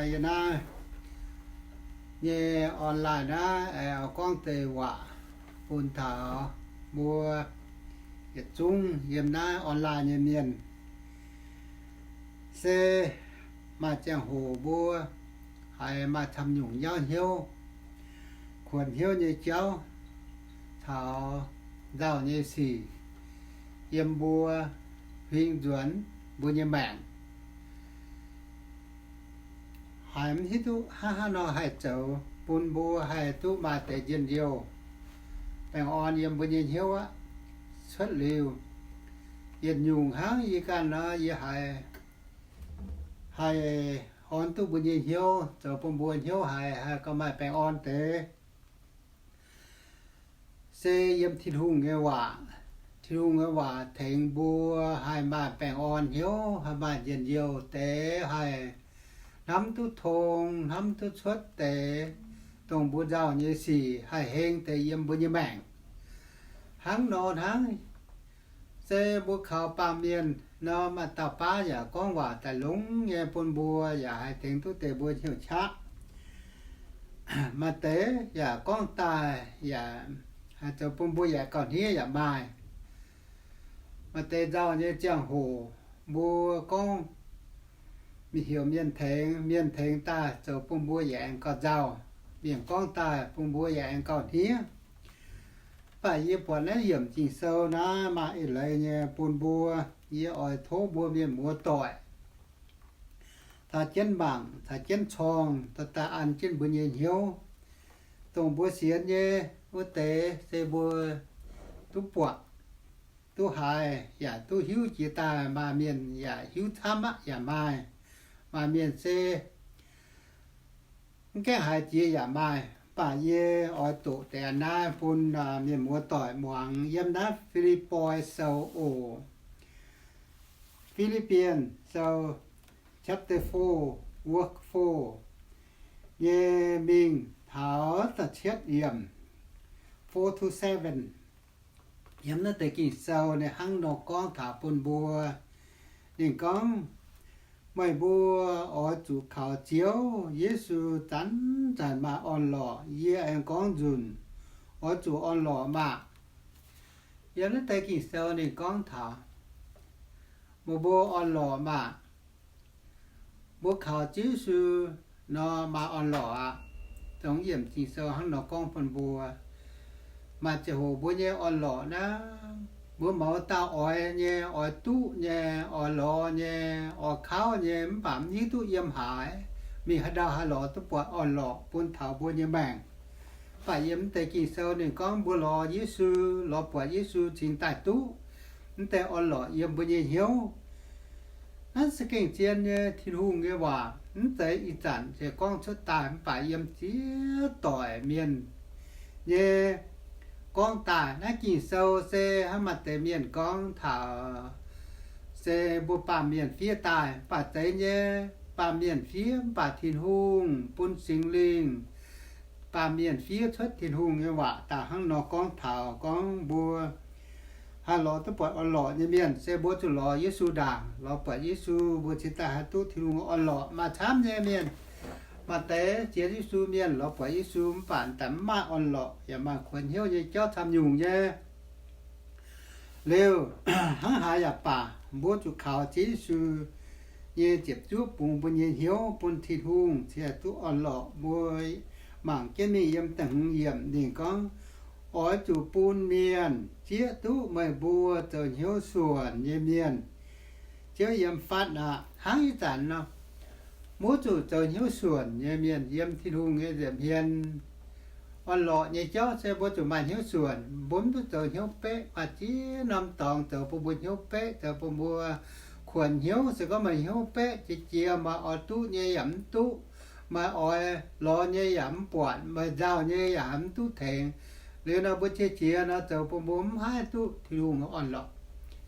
Yie naaiv nyei online naaiv aengx gorngv deix waac bun taux mbuo yietc zungv yiem naaiv online nyei mienh. Se maaih ziangh hoc mbuo haiz maaih camv nyungc nyauv hnyouv, kuonx hnyouv nyei jauv caux nzauh nyei sic yiem mbuo huing nzuonx mbuo nyei maengc. Haiz mv hiuv duqv hnangv haaix nor haih zoux bun mbuo haih duqv maaih deix njien-youh, baengh orn yiem mbuo nyei hnyouv aqv. Cuotv liuz yietc nyungc hnangv yie ganh nor, yie haiz haih orn duqv mbuo nyei hnyouv, zoux bun mbuo hnyouv haiz haih gauh maaih baengh orn deix. Se yiem Tin-Hungh nyei waac. Tin-Hungh nyei waac tengx mbuo haih maaih baengh orn hnyouv, haih maaih njien-youh deix, haih hnamv duqv tong, hnamv duqv cuotv deix, dongh mbuo nzauh nyei sic haih heng deix yiem mbuo nyei maengc. Hnangv nor hnangv, se mbuo kaux baamh mienh nor, maaih dauh baav yaac gorngv waac daaih longx nyei bun mbuo, yaac haih tengx duqv deix mbuo hnyouv qaqv. Maaih deix yaac gorngv daaih yaac haih zoux bun mbuo yaac gauh hniev yaac maaih. Maaih deix nzauh nyei ziangh hoc mbuo gorngv mingh heuc mienh tengx, mienh tengx daaih zoux bun mbuo yaac aengx gauh nzauh. Mienh gorngv daaih bun mbuo yaac aengx gauh hniev. Mv baac yie buatc naaiv yiemc Ging-Sou naaiv maaih eix leiz nyei bun mbuo. Yie oix tov mbuo mienh muoz-doic caux jienv mangc, caux jienv corng, daaih an jienv mbuo nyei hnyouv. Dongh mbuo sienx nyei wuov deix se mbuo duqv buatc, duqv haiz, yaac duqv hiuv jiex daaih. Maaih mienh yaac hiuv camv aqv yaac maaih. Maaih mienh se mv gaengh haiz jiex yaac maaih. Mv baac yie oix doqc deix naaiv bun mienh muoz-doic muangx yiem naaiv Fi^lipv^poi Sou oc. Philippians Sou, chapter four, verse four nyei mingh taux da'cietv yiemc, four to seven. Yiem naaiv deix Ging-Sou ninh hnangv nor gorngv taux bun mbuo. Ninh gorngv, meih mbuo oix zuqc kaux Ziouv Yesu zanc-zanc maaih orn-lorqc. Yie aengx gorngv nzunc, oix zuqc orn-lorqc maah! Yiem naaiv deix Ging-Sou ninh gorngv taux meih mbuo orn-lorqc maah! Mbuo kaux Ziouv Yesu nor maaih orn-lorqc aqv. Dongh yiemc Ging-Sou hnangv nor gorngv bun mbuo. Maaih ziangh hoc mbuo nyei orn-lorqc naaiv, mbuo mouz dauh oix nyei, oix duqv nyei, oix lorz nyei, oix kauv nyei, mv baac mv hiuv duqv yiem haaix, mingh haaix ndau haih lorz duqv buatc orn-lorqc bun taux mbuo nyei maengc. Mv baac yiem mv deix Ging-Sou ninh gorngv mbuo lorz Yesu, lorz buatc Yesu cingx daaih duqv mv deix orn-lorqc yiem mbuo nyei hnyouv. Naaiv se gengh zien nyei Tin-Hungh nyei waac, mv zeiz ih zanc se gorngv cuotv daaih, mv baac yiem ziex doic mienh nyei gorngv daaih. Naaiv Ging-Sou se hnangv maaih deix mienh gorngv taux se mbuo baamh mienh fiev daaih, mv baac zeiz nyei, baamh mienh fiev, mv baac Tin-Hungh bun Singx Lingh baamh mienh fiev cuotv Tin-Hungh nyei waac daaih hnangv nor gorngv taux gorngv mbuo haih lorz duqv buatc orn-lorqc nyei mienh se mbuo zuqc lorz Yesu ndaangc. Lorz buatc Yesu mbuo cingx daaih haih duqv Tin-Hungh orn-lorqc. Maaih camv nyei mienh, maaih deix sienx Yesu mienh lorz buatc Yesu mv baac daaih mv maaih orn-lorqc yaac maaih kuonx hnyouv nyei jauv camv nyungc nyei. Liuz, hnangv haaix yaac baac, mbuo zuqc kaux Ziouv Yesu nyei ziepc zuoqv bungx mbuo nyei hnyouv bun Tin-Hungh cingx duqv orn-lorqc. Mbuo mangc jienv mingh yiem da'hmz yiemc ninh gorngv, oix zuqc bun mienh zieqv duqv meih mbuo zoux hnyouv suonc nyei mienh. Ziouv yiem fatv aqv. Hnangv ih zanc nor, mbuo zuqc zoux hnyouv suonc nyei mienh yiem Tin-Hungh nyei nza'hmien. Orn-lorqc nyei jauv se mbuo zuqc maaih hnyouv suonc. Mbuo mv duqv zoux hnyouv beqv. Maaih ziex norm dorngx zoux bun mbuo hnyouv beqv, zoux bun mbuo kuonx hnyouv. Se gorngv meih hnyouv beqv jiex jiex, meih oix duqv nyei yaac mv duqv, meih oix lorz nyei yaac mv buatc, meih nzauh nyei yaac mv duqv tengx. Liuz nor mbuo qiex jiez nor zoux bun mbuo mv haih duqv Tin-Hungh orn-lorqc.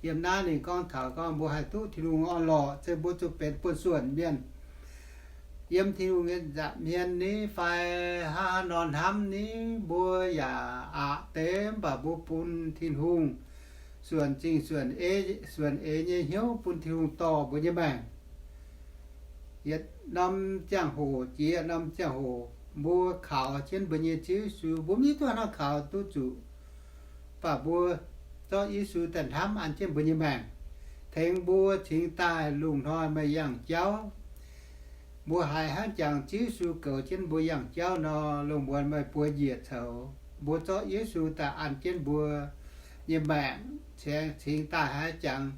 Yiem naaiv ninh gorngv taux gorngv mbuo haih duqv Tin-Hungh orn-lorqc se mbuo zuqc benx buonv-suonc mienh yiem Tin-Hungh nyei nza'hmien ni fai hnangv haaix nor hnamv ni, mbuo yaac aqc deix, mv baac mbuo bun Tin-Hungh suonc zingh suonc eix nyei hnyouv bun Tin-Hungh dorh mbuo nyei maengc. Yietc norm ziangh hoc, jiex norm ziangh hoc mbuo kaux jienv mbuo nyei Ziouv Yesu, mbuo mv hiuv duqv haaix nor kaux duqv zuqc. Mv baac mbuo zorqv Yesu daaih hnamv an jienv mbuo nyei maengc, tengx mbuo cingx daaih lungh hnoi maaih yangh jauv. Mbuo haiz hnangv jangx Ziouv Yesu goux jienv mbuo yangh jauv nor, lungh muonz meih mbuo njiec coux. Mbuo zorqv Yesu daaih an jienv mbuo nyei maengc, cingx daaih haiz jangx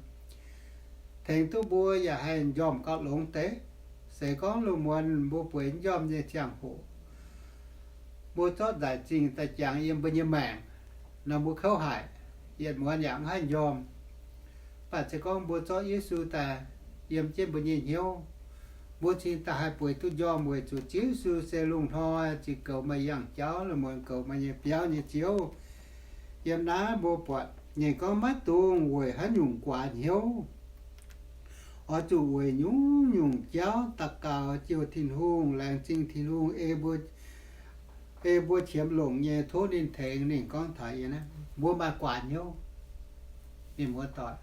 tengx duqv mbuo yaac haih m'njormh gauh longx deix. Se gorngv lungh muonz mbuo bueix m'njormh nyei ziangh hoc, mbuo zorqv nzaic zingh daaih jangx yiem mbuo nyei maengc nor, mbuo kouv haic, yietc muonz yaac mv haih m'njormh. Mv baac se gorngv mbuo zorqv Yesu daaih yiem jienv mbuo nyei hnyouv, mbuo cingx daaih haih bueix duqv m'njormh weic zuqc Ziouv Yesu se lungh hnoi ziouc goux meih yangh jauv, lungh muonz goux meih nyei biauv nyei Ziouv. Yiem naaiv mbuo buatc ninh gorngv maiv dungx weic haaix nyungc guaax hnyouv. Oix zuqc weic nyungc-nyungc jauv daux gaux jouh Tin-Hungh, laengz zingh Tin-Hungh, ei mbuo, ei mbuo qiemx longc nyei tov ninh tengx. Ninh gorngv taux yie naaiv, mbuo maaih guaax hnyouv, mienh muoz doic.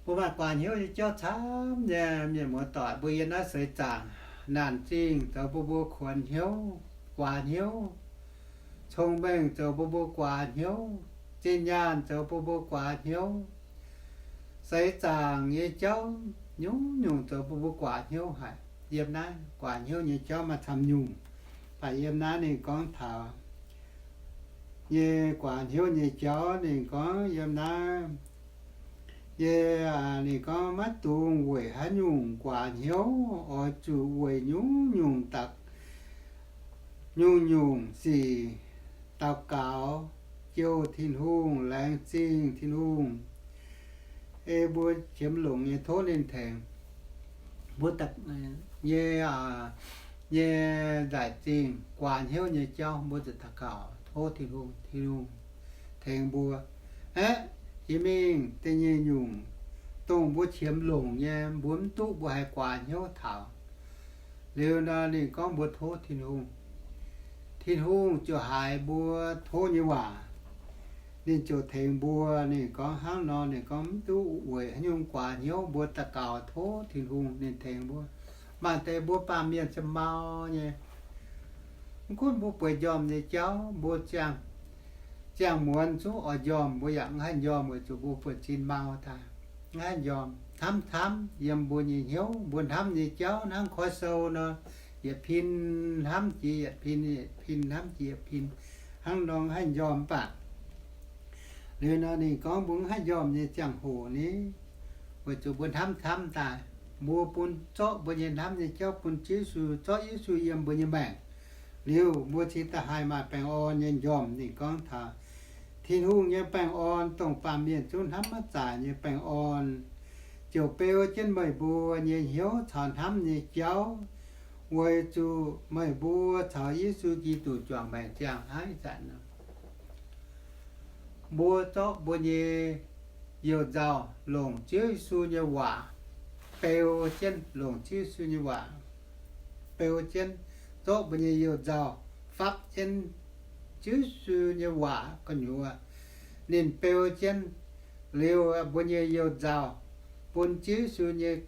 Mbuo maaih guaax hnyouv nyei jauv camv nyei, mienh muoz doic. Mbuo yiem naaiv seix zaangc, naanc zingh zoux mbuo mbuo kuonx hnyouv, guaax hnyouv. Cong-mengh zoux mbuo mbuo guaax hnyouv, zinh nyaanh zoux mbuo mbuo guaax hnyouv. Seix zaangc nyei jauv nyungc-nyungc zoux mbuo mbuo guaax hnyouv haic. Yiem naaiv guaax hnyouv nyei jauv maaih camv nyungc. Mv baac yiem naaiv ninh gorngv taux nyei guaax hnyouv nyei jauv, ninh gorngv yiem naaiv nyei, ninh gorngv maiv dungx weic haaix nyungc guaax hnyouv, oix zuqc weic nyungc-nyungc daux, nyungc-nyungc sic daux gaux jouh Tin-Hungh, laengz zingh Tin-Hungh, ei mbuo qiemx longc nyei tov ninh tengx. Mbuo nyei, nyei nzaic zingh guaax hnyouv nyei jauv mbuo zuqc daux gaux tov Tin-Hungh, Tin-Hungh tengx mbuo. Aeqv, jiex mingh da'nyeic nyungc, dongh mbuo qiemx longc nyei, mbuo mv duqv, mbuo haih guaax hnyouv taux. Liuz nor ninh gorngv mbuo tov Tin-Hungh. Tin-Hungh ziouc haiz mbuo tov nyei waac. Ninh ziouc tengx mbuo. Ninh gorngv hnangv nor, ninh gorngv mv duqv weic haaix nyungc guaax hnyouv, mbuo daux gaux tov Tin-Hungh ninh tengx mbuo. Maaih deix mbuo baamh mienh se mau nyei. Mv gunv mbuo bueix m'njormh nyei jauv, mbuo ziangh, ziangh muonz zungv oix m'njormh, mbuo yaac mv haih m'njormh weic zuqc mbuo buonv-sin mau daaih, mv haih m'njormh. Hnamv camv yiem mbuo nyei hnyouv, mbuo hnamv nyei jauv hnangv koi sou nor, yietc pin hnamv jiex yietc pin, yietc pin hnamv jiex yietc pin, hnangv nor mv haih m'njormh. Mv baac liuz nor ninh gorngv mbuo mv haih m'njormh nyei ziangh hoc ni, weic zuqc mbuo hnamv camv daaih. Mbuo bun, zorqv mbuo nyei hnamv nyei jauv bun Ziouv Yesu, zorqv Yesu yiem mbuo nyei maengc. Liuz mbuo cingx daaih haih maaih baengh orn nyei m'njormh. Ninh gorngv taux Tin-Hungh nyei baengh orn, dongh baamh mienh zungv hnamv maiv zaaic nyei baengh orn, ziouc beu jienv meih mbuo nyei hnyouv caux hnamv nyei jauv, weic zuqc meih mbuo caux Yesu Giduc juangc maengc ziangh hnangv ih zanc nor. Mbuo zorqv mbuo nyei youh nzauh longc Ziouv Yesu nyei waac beu jienv, longc Ziouv Yesu nyei waac beu jienv, zorqv mbuo nyei youh nzauh fapv jienv Ziouv Yesu nyei waac gu'nyuoz. Ninh beu jienv liuz mbuo nyei youh nzauh bun Ziouv Yesu nyei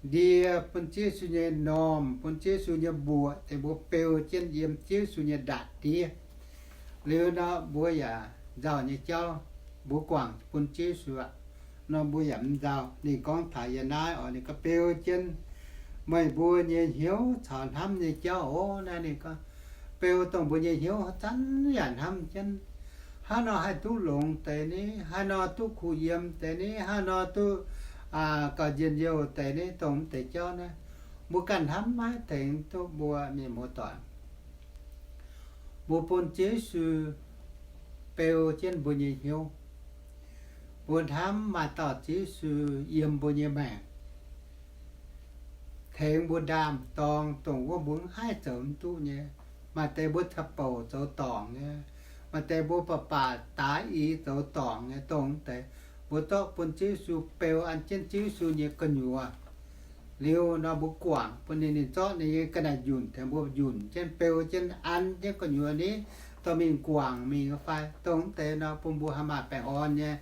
ndie, bun Ziouv Yesu nyei m'normh, bun Ziouv Yesu nyei mbuoqc, deix mbuo beu jienv yiem Ziouv Yesu nyei ndaatv-ndiev. Liuz nor mbuo yaac nzauh nyei jauv mbuo guangc bun Ziouv Yesu aqv. Nor mbuo yaac mv nzauh. Ninh gorngv taux yiem naaiv oc, ninh gorngv beu jienv meih mbuo nyei hnyouv caux hnamv nyei jauv oc. Naaiv ninh gorngv beu dongh mbuo nyei hnyouv zanc yaac hnamv jienv, haaix nor haih duqv longx deix ni, haaix nor duqv kuh yiem deix ni, haaix nor duqv gauh njien-youh deix ni, dongh mv deix jauv naaiv mbuo ganh hnamv maiv tengx duqv mbuo mienh muoz-doic. Mbuo bun Ziouv Yesu beu jienv mbuo nyei hnyouv. Mbuo hnamv maaih dauh Ziouv Yesu yiem mbuo nyei maengc, tengx mbuo ndaam-dorng dongh wuov mbuo mv haih zoux mv duqv nyei. Maaih deix mbuo caqv-bouc zoux dorngc nyei, maaih deix mbuo baac baac daaix i zoux dorngc nyei dongh deix, mbuo zorqv bun Ziouv Yesu beu an jienv Ziouv Yesu nyei gu'nyuoz. Liuz nor mbuo guangc bun ninh, ninh zorqv ninh nyei ga'naaiv njunc tengx mbuo njunc jienv, beu jienv an jienv gu'nyuoz ni, dorh mingh guangc mingh fai dongh deix nor bun mbuo haih maaih baengh orn nyei,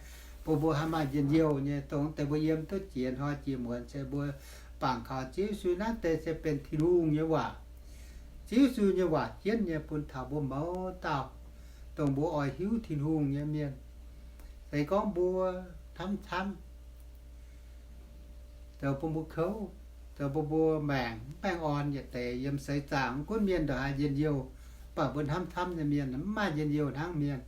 bun mbuo haih maaih njien-youh nyei. Dongh deix mbuo yiem duqv jiex hnoi jiex muonz se mbuo bangc kaux Ziouv Yesu naaiv deix se benx Tin-Hungh nyei waac. Ziouv Yesu nyei waac jienv nyei bun taux mbuo mouz dauh, dongh mbuo oix hiuv Tin-Hungh nyei mienh. Se gorngv mbuo hnamv camv, zoux bun mbuo kouv, zoux bun mbuo maengc mv baengh orn yietc deix yiem seix zaangc, mv gunv mienh ndongc haaix njien-youh, mv baac mbuo hnamv camv nyei mienh mv maaih njien-youh hnangv mienh.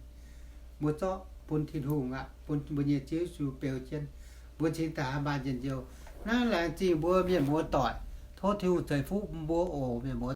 Mbuo zorqv bun Tin-Hungh aqv, bun mbuo nyei Ziouv Yesu beu jienv, mbuo cingx daaih haih maaih njien-youh. Naaiv laengz zingh mbuo mienh muoz doic. Tov Tin-Hungh ceix fuqv mbuo oc, mienh muoz.